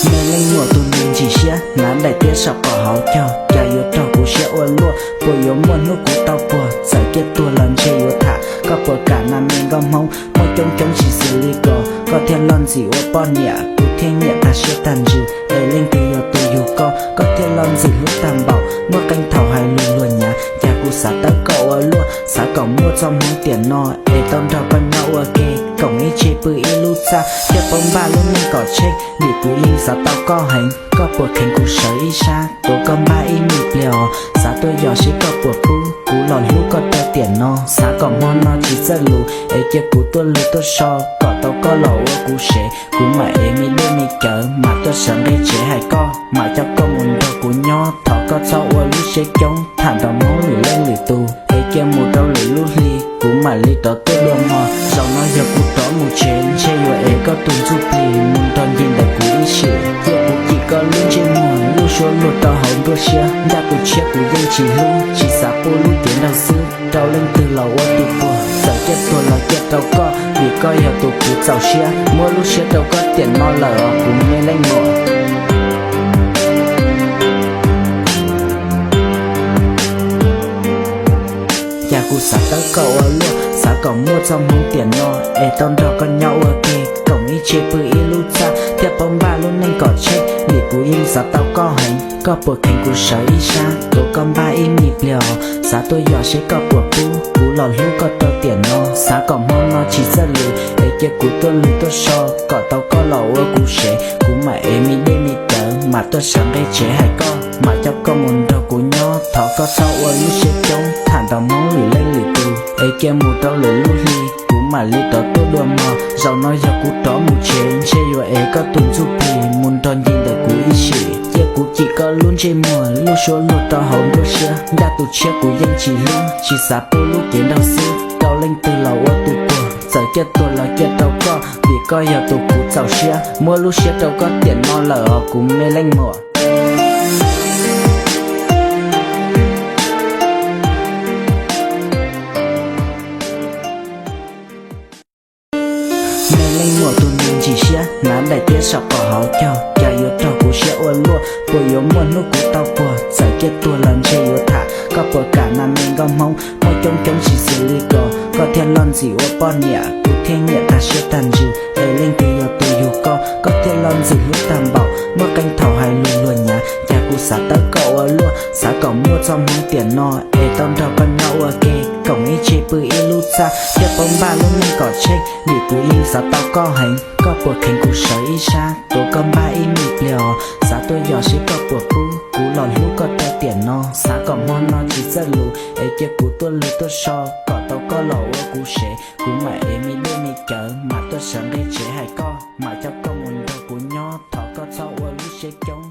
Me leej muam tus neeg ntsim siab, hnav daim tiab saum qhov hauv caug, cas yuav raug kuv siab ua luaj, puas yuav muaj hnub kuv tau puag, txawm ciaj tuag los ntshe yuav tham, koj puas kam na me nkauj Hmoob, muaj coob coob tsis xws li ko, koj thiaj loj ntxim ua poj niam, kuv thiaj nyiam tag siab tag ntsws, es leej twg yog tus yug koj, koj thiaj loj ntxim hlub tag npaum, muaj qee thaum hais lus luag nyav, cas kuv xav tawb koj ua luaj, xav kom muaj txoj hmoov tiam no, es tau nrog koj nyob ua ke, koom ib tse pw ib lub txaj, thiaj paub npaj lub neej kom tsheej, vim kuv yeej xav tau koj heev, koj puas kheev kuv sawv ib sab, tuav koj npaj ib me pliag os, xav tuaj yos seb koj puas pub, kuv los hlub koj rau tiam no, xav kom hmo no tsis txawj lus, es cia kuv tuaj lw tuaj so, kom tau koj los ua kuv sev, kuv mam ev me dej me cawv, mam tuaj sawv nqe tsev hais koj, mam coj koj mus nrog kuv nyob, thov koj txhob ua lub siab coob, tham nrog Hmoob lwm leej lwm tus, es cia mus rau lwm lub hli, kuv mam li rov tuaj dua mog, zaum no yog kuv rov mus tsev, ntshe yuav ev koj tus ntsuj plig, mus nrog nce ntawm kuv ib sim, cia kuv cim koj lub ntsej muag, lub suab luag rau hauv nruab siab, ncaj tus tshiab kuv yeej tsis hlub, tsis xav pub lub cev nraug xwb, rau leej twg los ua tus puag, txawm ciaj tuag los ciaj rau koj, vim koj yog tus kuv txaus siab, muab lub siab rau koj tiam no lawm os kuv me leej muam. Cas kuv xav tawb koj ua luaj, xav kom muaj txoj hmoov tiam no, es tau nrog koj nyob ua ke, koom ib tse pw ib lub txaj, thiaj paub npaj lub neej kom tsheej, vim kuv yeej xav tau koj heev, koj puas kheev kuv sawv ib sab, tuav koj npaj ib me pliag os, xav tuaj yos seb koj puas pub, kuv los hlub koj rau tiam no, xav kom hmo no tsis txawj lus, es cia kuv tuaj lw tuaj so, kom tau koj los ua kuv sev, kuv mam ev me dej me cawv, mam tuaj sawv nqe tsev hais koj, mam coj koj mus nrog kuv nyob, thov koj txhob ua lub siab coob, tham nrog Hmoob lwm leej lwm tus, es cia mus rau lwm lub hli, kuv mam li rov tuaj dua mog, zaum no yog kuv rov mus tsev, ntshe yuav ev koj tus ntsuj plig, mus nrog nce ntawm kuv ib sim, cia kuv cim koj lub ntsej muag, lub suab luag rau hauv nruab siab, ncaj tus tshiab kuv yeej tsis hlub, tsis xav pub lub cev nraug xwb, rau leej twg los ua tus puag, txawm ciaj tuag los ciaj rau koj, vim koj yog tus kuv txaus siab, muab lub siab rau koj tiam no lawm os kuv me leej muam. Me leej muam tus neeg ntsim siab, hnav daim tiab saum qhov hauv caug, cas yuav raug kuv siab ua luaj, puas yuav muaj hnub kuv tau puag, txawm ciaj tuag los ntshe yuav tham, koj puas kam na me nkauj Hmoob, muaj coob coob tsis xws li ko, koj thiaj loj ntxim ua poj niam, kuv thiaj nyiam tag siab tag ntsws, es leej twg yog tus yug koj, koj thiaj loj ntxim hlub tag npaum, muaj qee thaum hais lus luag nyav, cas kuv xav tawb koj ua luaj, xav kom muaj txoj hmoov tiam no, es tau nrog koj nyob ua ke, koom ib tse pw ib lub txaj, thiaj paub npaj lub neej kom tsheej, vim kuv yeej xav tau koj heev, koj puas kheev kuv sawv ib sab, tuav koj npaj ib me pliag os, xav tuaj yos seb koj puas pub, kuv los hlub koj rau tiam no, xav kom hmo no tsis txawj lus, es cia kuv tuaj lw tuaj so, kom tau koj los ua kuv sev, kuv mam ev me dej me cawv, mam tuaj sawv nqe tsev hais koj, mam coj koj mus nrog kuv nyob, thov koj txhob ua lub siab coob,